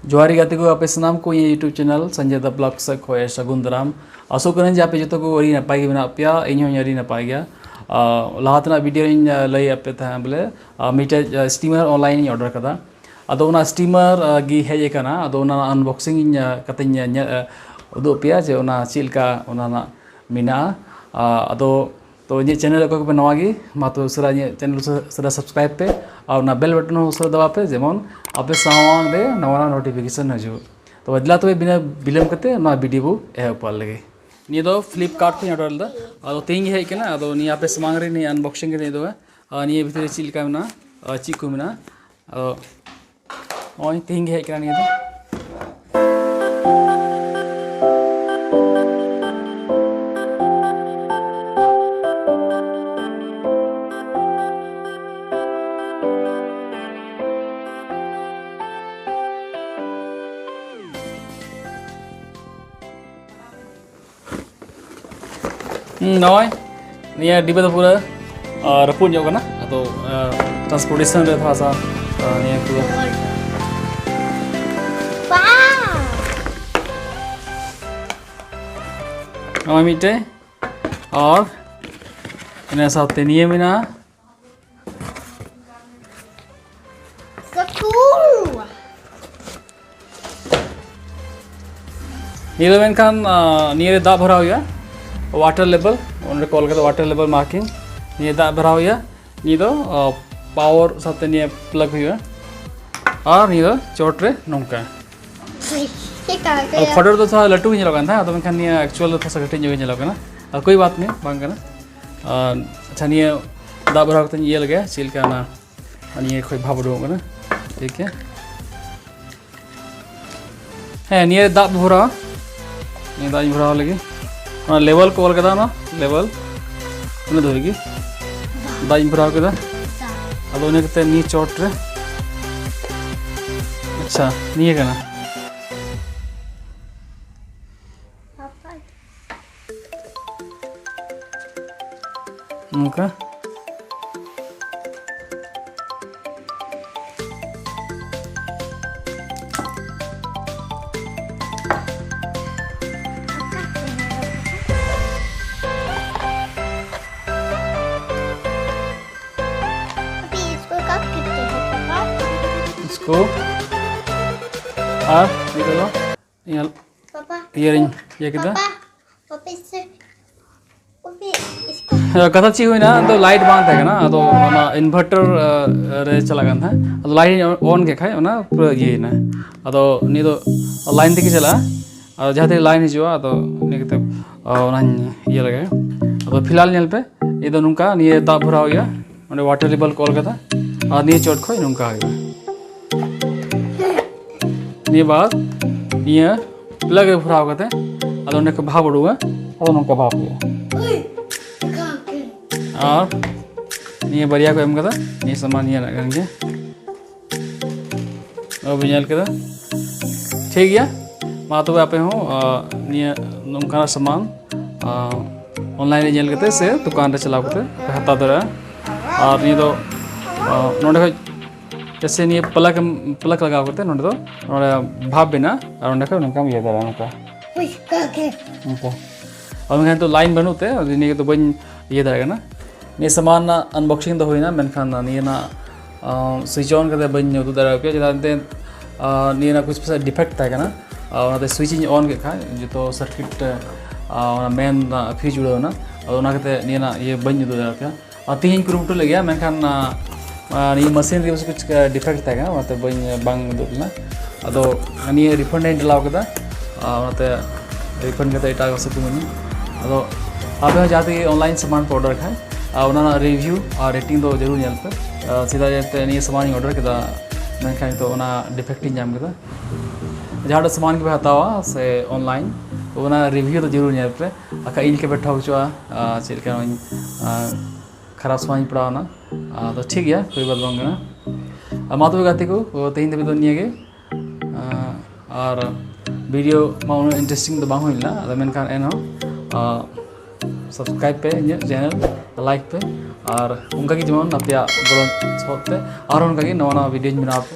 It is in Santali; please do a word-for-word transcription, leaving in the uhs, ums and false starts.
ᱡᱚᱦᱟᱨ ᱜᱮ ᱜᱟᱛᱮ ᱠᱚ, ᱟᱯᱮ ᱥᱟᱱᱟᱢ ᱠᱚ ᱤᱧᱟᱹᱜ YouTube channel ᱥᱚᱧᱡᱚᱭ ᱫᱟ Vlog ᱥᱮᱫ ᱠᱷᱚᱱ ᱥᱟᱹᱜᱩᱱ ᱫᱟᱨᱟᱢ᱾ ᱟᱥᱚᱜ ᱠᱟᱹᱱᱟᱹᱧ ᱡᱮ ᱟᱯᱮ ᱡᱚᱛᱚ ᱠᱚ ᱟᱹᱰᱤ ᱱᱟᱯᱟᱭ ᱜᱮ ᱢᱮᱱᱟᱜ ᱯᱮᱭᱟ, ᱤᱧ ᱦᱚᱸᱧ ᱟᱹᱰᱤ ᱱᱟᱯᱟᱭ ᱜᱮᱭᱟ᱾ ᱟᱨ ᱞᱟᱦᱟ ᱛᱮᱱᱟᱜ video ᱨᱮᱧ, ᱟᱨ, ᱞᱟᱹᱭᱟᱫ ᱯᱮ ᱛᱟᱦᱮᱸᱫ ᱵᱚᱞᱮ, ᱟᱨ, ᱢᱤᱫᱴᱮᱡ, ᱟᱨ, steamer online ᱤᱧ order ᱠᱟᱫᱟ᱾ ᱟᱫᱚ ᱚᱱᱟ steamer, ᱟᱨ, ᱜᱮ ᱦᱮᱡ ᱟᱠᱟᱱᱟ᱾ ᱟᱫᱚ ᱚᱱᱟ unboxing ᱤᱧ, ᱟᱨ, ᱠᱟᱛᱮᱧ ᱧᱮ-, ᱧᱮ-, ᱟᱨ, ᱩᱫᱩᱜ ᱟᱯᱮᱭᱟ ᱡᱮ ᱚᱱᱟ ᱪᱮᱫ ᱞᱮᱠᱟ ᱚᱱᱟ ᱨᱮᱱᱟᱜ ᱢᱮᱱᱟᱜᱼᱟ᱾ ᱟᱨ, ᱟᱫᱚ ᱛᱚ ᱤᱧᱟᱹᱜ channel ᱚᱠᱚᱭ ᱠᱚᱯᱮ ᱱᱟᱣᱟ ᱜᱮ, ᱢᱟ ᱛᱚᱵᱮ ᱩᱥᱟᱹᱨᱟ ᱤᱧᱟᱹᱜ channel ᱩᱥᱟᱹᱨᱟ, ᱩᱥᱟᱹᱨᱟ subscribe ᱯᱮ ᱟᱨ ᱚᱱᱟ bell button ᱦᱚᱸ ᱩᱥᱟᱹᱨᱟ ᱫᱟᱵᱟᱣ ᱯᱮ, ᱡᱮᱢᱚᱱ ᱟᱯᱮ ᱥᱟᱢᱟᱝ ᱨᱮ ᱱᱟᱣᱟ ᱱᱟᱣᱟ notification ᱦᱤᱡᱩᱜ᱾ ᱛᱚᱵᱮ ᱫᱮᱞᱟ ᱛᱚᱵᱮ ᱵᱤᱱᱟᱹ ᱵᱤᱞᱚᱢ ᱠᱟᱛᱮ ᱱᱚᱣᱟ video ᱵᱚ ᱮᱦᱚᱵ ᱯᱟᱞ ᱞᱮᱜᱮ᱾ ᱱᱤᱭᱟᱹ ᱫᱚ Flipkart ᱠᱷᱚᱱ order ᱞᱮᱫᱟ, ᱟᱫᱚ ᱛᱮᱦᱮᱧ ᱜᱮ ᱦᱮᱡ ᱠᱟᱱᱟ᱾ ᱟᱫᱚ ᱱᱤᱭᱟᱹ ᱟᱯᱮ ᱥᱟᱢᱟᱝ ᱨᱮ ᱱᱤᱭᱟᱹ unboxing ᱠᱟᱛᱮ ᱱᱤᱭᱟᱹ ᱫᱚ, ᱟᱨ ᱱᱤᱭᱟᱹ ᱵᱷᱤᱛᱨᱤ ᱨᱮ ᱪᱮᱫ ᱞᱮᱠᱟ ᱢᱮᱱᱟᱜᱼᱟ, ᱟᱨ ᱪᱮᱫ ᱠᱚ ᱢᱮᱱᱟᱜᱼᱟ, ᱟᱫᱚ ᱱᱚᱜᱼᱚᱭ ᱛᱮᱦᱮᱧ ᱜᱮ ᱦᱮᱡ ᱠᱟᱱᱟ ᱱᱤᱭᱟᱹ ᱫᱚ᱾ ᱦᱩᱸ, ᱱᱚᱜᱼᱚᱭ ᱱᱤᱭᱟᱹ ᱰᱤᱵᱟᱹ ᱫᱚ ᱯᱩᱨᱟᱹ, ᱟᱨ, ᱨᱟᱹᱯᱩᱫ ᱧᱚᱜ ᱠᱟᱱᱟ᱾ ᱟᱫᱚ, ᱟᱨ, transportation ᱨᱮ ᱛᱷᱚᱲᱟ ᱥᱟ, ᱟᱨ, ᱱᱤᱭᱟᱹ ᱠᱚ ᱱᱚᱜᱼᱚᱭ ᱢᱤᱫᱴᱮᱡ, ᱟᱨ ᱤᱱᱟᱹ ᱥᱟᱶᱛᱮ ᱱᱤᱭᱟᱹ ᱢᱮᱱᱟᱜᱼᱟ᱾ ᱱᱤᱭᱟᱹ ᱫᱚ ᱢᱮᱱᱠᱷᱟᱱ, ᱟᱸ, ᱱᱤᱭᱟᱹ ᱨᱮ ᱫᱟᱜ ᱵᱷᱚᱨᱟᱣ ᱦᱩᱭᱩᱜᱼᱟ, water level, ᱚᱸᱰᱮ ᱠᱚ ᱚᱞ ᱠᱟᱫᱟ water level marking᱾ ᱱᱤᱭᱟᱹ ᱫᱟᱜ ᱵᱷᱚᱨᱟᱣ ᱦᱩᱭᱩᱜᱼᱟ, ᱱᱤᱭᱟᱹ ᱫᱚ, ᱟᱸ, power ᱥᱟᱶᱛᱮ ᱱᱤᱭᱟᱹ plug ᱦᱩᱭᱩᱜᱼᱟ, ᱟᱨ ᱱᱤᱭᱟᱹ ᱫᱚ ᱪᱚᱴ ᱨᱮ ᱱᱚᱝᱠᱟ᱾ ᱟᱫᱚ ᱯᱷᱳᱴᱳ ᱨᱮᱫᱚ ᱛᱷᱚᱲᱟ ᱞᱟᱹᱴᱩ ᱜᱮ ᱧᱮᱞᱚᱜ ᱠᱟᱱ ᱛᱟᱦᱮᱸᱫ, ᱟᱫᱚ ᱢᱮᱱᱠᱷᱟᱱ ᱱᱤᱭᱟᱹ actual ᱫᱚ ᱛᱷᱚᱲᱟ ᱥᱟ ᱠᱟᱹᱴᱤᱡ ᱧᱚᱜ ᱜᱮ ᱧᱮᱞᱚᱜ ᱠᱟᱱᱟ᱾ ᱟᱨ ᱠᱳᱭ ᱵᱟᱛ ᱱᱮᱦᱤ, ᱵᱟᱝ ᱠᱟᱱᱟ᱾ ᱟᱨ ᱟᱪᱪᱷᱟ, ᱱᱤᱭᱟᱹ ᱫᱟᱜ ᱵᱷᱚᱨᱟᱣ ᱠᱟᱛᱮᱧ ᱤᱭᱟᱹ ᱞᱮᱜᱮ, ᱪᱮᱫ ᱞᱮᱠᱟ ᱚᱱᱟ, ᱟᱨ ᱱᱤᱭᱟᱹ ᱠᱷᱚᱡ ᱵᱷᱟᱯ ᱩᱰᱩᱠᱚᱜ ᱠᱟᱱᱟ᱾ ᱴᱷᱤᱠ ᱜᱮᱭᱟ᱾ ᱦᱮᱸ, ᱱᱤᱭᱟᱹ ᱫᱟᱜ ᱵᱷᱚᱨᱟᱣ, ᱱᱤᱭᱟᱹ ᱫᱟᱜ ᱤᱧ ᱵᱷᱚᱨᱟᱣ ᱞᱮᱜᱮ᱾ ᱚᱱᱟ level ᱠᱚ ᱚᱞ ᱠᱟᱫᱟ, ᱚᱱᱟ level, ᱚᱱᱟ ᱫᱷᱟᱹᱵᱤᱡ ᱜᱮ ᱫᱟᱜ ᱤᱧ ᱵᱷᱚᱨᱟᱣ ᱠᱮᱫᱟ᱾ ᱟᱫᱚ ᱤᱱᱟᱹ ᱠᱟᱛᱮ ᱱᱤᱭᱟᱹ ᱪᱚᱴ ᱨᱮ, ᱟᱪᱪᱷᱟ, ᱱᱤᱭᱟᱹ ᱠᱟᱱᱟ᱾ ᱱᱚᱝᱠᱟ᱾ ᱠᱚ᱾ ᱟᱨ ᱱᱤᱛᱚᱜ ᱫᱚ ᱤᱧ पापा ᱤᱭᱟᱹ ᱨᱤᱧ ᱤᱭᱟᱹ ᱠᱮᱫᱟ᱾ पापा पापा इससे पापा इसको ᱠᱟᱛᱷᱟ ᱪᱮᱫ ᱦᱩᱭᱱᱟ, ᱟᱫᱚ ᱞᱟᱭᱤᱴ ᱵᱟᱝ ᱛᱟᱦᱮᱸ ᱠᱟᱱᱟ, ᱟᱫᱚ ᱚᱱᱟ ᱤᱱᱵᱷᱟᱨᱴᱟᱨ ᱨᱮ ᱪᱟᱞᱟᱜ ᱠᱟᱱ ᱛᱟᱦᱮᱸᱫ, ᱟᱫᱚ ᱞᱟᱭᱤᱴ ᱚᱱ ᱠᱮᱫ ᱠᱷᱟᱡ ᱚᱱᱟ ᱯᱩᱨᱟᱹ ᱤᱭᱟᱹᱭᱮᱱᱟ᱾ ᱟᱫᱚ ᱱᱤᱭᱟᱹ ᱫᱚ ᱞᱟᱭᱤᱱ ᱛᱮᱜᱮ ᱪᱟᱞᱟᱜᱼᱟ, ᱟᱫᱚ ᱡᱟᱦᱟᱸ ᱛᱤᱱᱟᱹᱜ ᱞᱟᱭᱤᱱ ᱦᱤᱡᱩᱜᱼᱟ, ᱟᱫᱚ ᱤᱱᱟᱹ ᱠᱟᱛᱮ ᱚᱱᱟᱧ ᱤᱭᱟᱹ ᱞᱮᱜᱮ᱾ ᱟᱫᱚ ᱯᱷᱤᱞᱦᱟᱞ ᱧᱮᱞ ᱯᱮ, ᱱᱤᱭᱟᱹ ᱫᱚ ᱱᱚᱝᱠᱟ, ᱱᱤᱭᱟᱹ ᱫᱟᱜ ᱵᱷᱚᱨᱟᱣ ᱦᱩᱭᱩᱜᱼᱟ, ᱚᱸᱰᱮ ᱣᱟᱴᱟᱨ ᱞᱮᱵᱮᱞ ᱠᱚ ᱚᱞ ᱠᱟᱫᱟ, ᱟᱨ ᱱᱤᱭᱟᱹ ᱪᱚᱴ ᱠᱷᱚᱡ ᱱᱚᱝᱠᱟ ᱦᱩᱭᱩᱜᱼᱟ᱾ ᱱᱤᱭᱟᱹ ᱵᱟᱫ ᱱᱤᱭᱟᱹ ᱯᱞᱟᱜ ᱨᱮ ᱵᱷᱚᱨᱟᱣ ᱠᱟᱛᱮ ᱟᱫᱚ ᱚᱸᱰᱮ ᱠᱷᱚᱡ ᱵᱷᱟᱯ ᱩᱰᱩᱠᱟ, ᱟᱫᱚ ᱱᱚᱝᱠᱟ ᱵᱷᱟᱯ ᱦᱩᱭᱩᱜᱼᱟ᱾ ᱟᱨ ᱱᱤᱭᱟᱹ ᱵᱟᱨᱭᱟ ᱠᱚ ᱮᱢ ᱠᱟᱫᱟ, ᱱᱤᱭᱟᱹ ᱥᱟᱢᱟᱱ ᱱᱤᱭᱟᱹ ᱨᱮᱱᱟᱜ ᱠᱟᱱ ᱜᱮᱭᱟ᱾ ᱟᱵᱚ ᱧᱮᱞ ᱠᱮᱫᱟ, ᱴᱷᱤᱠ ᱜᱮᱭᱟ᱾ ᱢᱟ ᱛᱚᱵᱮ ᱟᱯᱮ ᱦᱚᱸ ᱱᱤᱭᱟᱹ ᱱᱚᱝᱠᱟᱱᱟᱜ ᱥᱟᱢᱟᱱ ᱚᱱᱞᱟᱭᱤᱱ ᱨᱮ ᱧᱮᱞ ᱠᱟᱛᱮ ᱥᱮ ᱫᱚᱠᱟᱱ ᱨᱮ ᱪᱟᱞᱟᱣ ᱠᱟᱛᱮ ᱯᱮ ᱦᱟᱛᱟᱣ ᱫᱟᱲᱮᱭᱟᱜᱼᱟ᱾ ᱟᱨ ᱱᱤᱭᱟᱹ ᱫᱚ ᱱᱚᱰᱮ ᱠᱷᱚᱡ ᱡᱮᱥᱮ ᱱᱤᱭᱟᱹ ᱯᱞᱟᱜ ᱯᱞᱟᱜ ᱞᱟᱜᱟᱣ ᱠᱟᱛᱮ ᱱᱚᱰᱮ ᱫᱚ ᱱᱚᱰᱮ ᱵᱷᱟᱵ ᱵᱮᱱᱟ, ᱟᱨ ᱚᱸᱰᱮ ᱠᱷᱚᱡ ᱱᱚᱝᱠᱟᱢ ᱤᱭᱟᱹ ᱫᱟᱲᱮᱭᱟᱜᱼᱟ ᱱᱚᱝᱠᱟ᱾ ᱚᱱᱠᱟ ᱟᱨ ᱢᱮᱱᱠᱷᱟᱱ ᱱᱤᱛᱚᱜ ᱞᱟᱭᱤᱱ ᱵᱟᱹᱱᱩᱜ ᱛᱮ ᱱᱤᱭᱟᱹ ᱫᱚ ᱵᱟᱹᱧ ᱤᱭᱟᱹ ᱫᱟᱲᱮᱭᱟᱜ ᱠᱟᱱᱟ᱾ ᱱᱤᱭᱟᱹ ᱥᱟᱢᱟᱱ ᱨᱮᱱᱟᱜ ᱟᱱᱵᱚᱠᱥᱤᱝ ᱫᱚ ᱦᱩᱭᱱᱟ, ᱢᱮᱱᱠᱷᱟᱱ ᱱᱤᱭᱟᱹ ᱨᱮᱱᱟᱜ ᱥᱩᱭᱤᱪ ᱚᱱ ᱠᱟᱛᱮ ᱵᱟᱹᱧ ᱩᱫᱩᱜ ᱫᱟᱲᱮᱭᱟᱯᱮᱭᱟ, ᱪᱮᱫᱟᱜ ᱮᱱᱛᱮ ᱱᱤᱭᱟᱹ ᱨᱮᱱᱟᱜ ᱠᱩᱪ ᱯᱚᱭᱥᱟ ᱰᱤᱯᱷᱮᱠᱴ ᱛᱟᱦᱮᱸ ᱠᱟᱱᱟ᱾ ᱚᱱᱟᱛᱮ ᱥᱩᱭᱤᱪ ᱤᱧ ᱚᱱ ᱠᱮᱫ ᱠᱷᱟᱡ ᱡᱚᱛᱚ ᱥᱟᱨᱠᱤᱴ ᱚᱱᱟ ᱢᱮᱱ ᱯᱷᱤᱭᱩᱡᱽ ᱩᱲᱟᱹᱣ ᱮᱱᱟ᱾ ᱟᱫᱚ ᱚᱱᱟ ᱠᱟᱛᱮ ᱱᱤᱭᱟᱹ ᱨᱮᱱᱟᱜ ᱤᱭᱟᱹ ᱵᱟᱹᱧ ᱩᱫᱩᱜ ᱫᱟᱲᱮᱭᱟᱯᱮᱭᱟ᱾ ᱟᱨ ᱛᱮᱦᱮᱧ ᱠᱩᱨᱩᱢᱩᱴᱩ ᱞᱮᱫ ᱜᱮᱭᱟ, ᱢᱮᱱᱠᱷᱟᱱ ᱱᱤᱭᱟᱹ ᱢᱮᱥᱤᱱ ᱨᱮᱜᱮ ᱠᱩᱪ ᱰᱤᱯᱷᱮᱠᱴ ᱛᱟᱦᱮᱸ ᱠᱟᱱᱟ, ᱚᱱᱟᱛᱮ ᱵᱟᱹᱧ ᱵᱟᱝ ᱩᱫᱩᱜ ᱞᱮᱱᱟ᱾ ᱟᱫᱚ ᱱᱤᱭᱟᱹ ᱨᱤᱯᱷᱟᱱᱰ ᱤᱧ ᱰᱮᱞᱟᱣ ᱠᱮᱫᱟ, ᱚᱱᱟᱛᱮ ᱨᱤᱯᱷᱟᱱᱰ ᱠᱟᱛᱮ ᱮᱴᱟᱜ ᱥᱮᱫ ᱠᱚ ᱤᱢᱟᱹᱧᱟ᱾ ᱟᱫᱚ ᱟᱯᱮ ᱦᱚᱸ ᱡᱟᱦᱟᱸ ᱛᱮᱜᱮ ᱚᱱᱞᱟᱭᱤᱱ ᱥᱟᱢᱟᱱ ᱯᱮ ᱚᱰᱟᱨ ᱠᱷᱟᱡ, ᱚᱱᱟ ᱨᱮᱱᱟᱜ ᱨᱤᱵᱷᱤᱭᱩ ᱟᱨ ᱨᱮᱴᱤᱝ ᱫᱚ ᱡᱟᱹᱨᱩᱲ ᱧᱮᱞ ᱯᱮ᱾ ᱪᱮᱫᱟᱜ ᱡᱮ ᱱᱤᱭᱟᱹ ᱥᱟᱢᱟᱱ ᱤᱧ ᱚᱰᱟᱨ ᱠᱮᱫᱟ, ᱢᱮᱱᱠᱷᱟᱱ ᱱᱤᱛᱚᱜ ᱚᱱᱟ ᱰᱤᱯᱷᱮᱠᱴ ᱤᱧ ᱧᱟᱢ ᱠᱮᱫᱟ᱾ ᱡᱟᱦᱟᱸᱴᱟᱜ ᱥᱟᱢᱟᱱ ᱜᱮᱯᱮ ᱦᱟᱛᱟᱣᱟ ᱥᱮ ᱚᱱᱞᱟᱭᱤᱱ, ᱛᱚ ᱚᱱᱟ ᱨᱤᱵᱷᱤᱭᱩ ᱫᱚ ᱡᱟᱹᱨᱩᱲ ᱧᱮᱞ ᱯᱮ᱾ ᱵᱟᱠᱷᱟᱡ ᱤᱧ ᱞᱮᱠᱟ ᱯᱮ ᱴᱷᱚᱠ ᱦᱚᱪᱚᱜᱼᱟ, ᱪᱮᱫ ᱞᱮᱠᱟ ᱱᱚᱜᱼᱚᱭ ᱤᱧ ᱠᱷᱟᱨᱟᱯ ᱥᱟᱢᱟᱱ ᱤᱧ ᱯᱟᱲᱟᱣᱱᱟ᱾ ᱟᱫᱚ ᱴᱷᱤᱠ ᱜᱮᱭᱟ, ᱠᱳᱭ ᱵᱟᱛ ᱵᱟᱝ ᱠᱟᱱᱟ᱾ ᱟᱨ ᱢᱟ ᱛᱚᱵᱮ ᱜᱟᱛᱮ ᱠᱚ, ᱛᱮᱦᱮᱧ ᱫᱷᱟᱹᱵᱤᱡ ᱫᱚ ᱱᱤᱭᱟᱹ ᱜᱮ᱾ ᱟᱨ ᱵᱷᱤᱰᱤᱭᱳ ᱢᱟ ᱩᱱᱟᱹᱜ ᱤᱱᱴᱟᱨᱮᱥᱴᱤᱝ ᱫᱚ ᱵᱟᱝ ᱦᱩᱭ ᱞᱮᱱᱟ, ᱟᱫᱚ ᱢᱮᱱᱠᱷᱟᱱ ᱮᱱᱦᱚᱸ ᱥᱟᱵᱥᱠᱨᱟᱭᱤᱵᱽ ᱯᱮ ᱤᱧᱟᱹᱜ ᱪᱮᱱᱮᱞ, ᱞᱟᱭᱤᱠ ᱯᱮ, ᱟᱨ ᱚᱱᱠᱟᱜᱮ ᱡᱮᱢᱚᱱ ᱟᱯᱮᱭᱟᱜ ᱜᱚᱲᱚ ᱥᱚᱦᱚᱫ ᱛᱮ ᱟᱨᱦᱚᱸ ᱚᱱᱠᱟᱜᱮ ᱱᱟᱣᱟ ᱱᱟᱣᱟ ᱵᱷᱤᱰᱤᱭᱳᱧ ᱵᱮᱱᱟᱣ ᱟᱯᱮ᱾